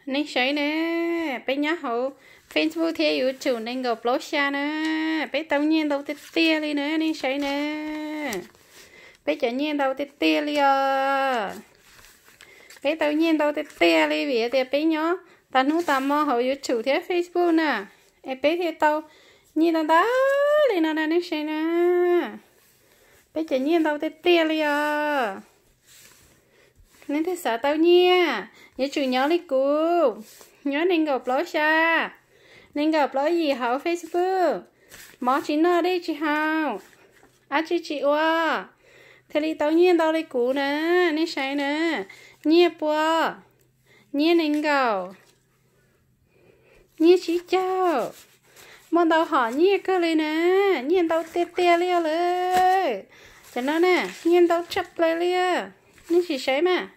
Nej saib na, peb nyob hauv Facebook thiab YouTube nees nkaum plaub xya na, peb tau nyiaj ntau tiag tiag li na, nej saib na. Peb cov nyiaj ntau tiag tiag li os. Peb tau nyiaj ntau tiag tiag li vim tias peb nyob tas hnub tas hmo hauv YouTube thiab Facebook na, es peb thiaj tau nyiaj ntau ntau li no na, nej saib na. Peb cov nyiaj ntau tiag tiag li os. Nej thiaj xav tau nyiaj, yuav tsum nyob li kuv, nyob nees nkaum plaub xya, nees nkaum plaub yim hauv Facebook, mov tsis noj dej tsis haus, dab tsi tsis ua, thiaj li tau nyiaj ntau li kuv na, nej saib na. Nyiaj pua, nyiaj nees nkaum, nyiaj tsib caug, muaj ntau hom nyiaj kawg li na, nyiaj ntau tiag tiag li os lawm. Cov no na, nyiaj ntau tshaj plaws li os. Nej sim saib mas,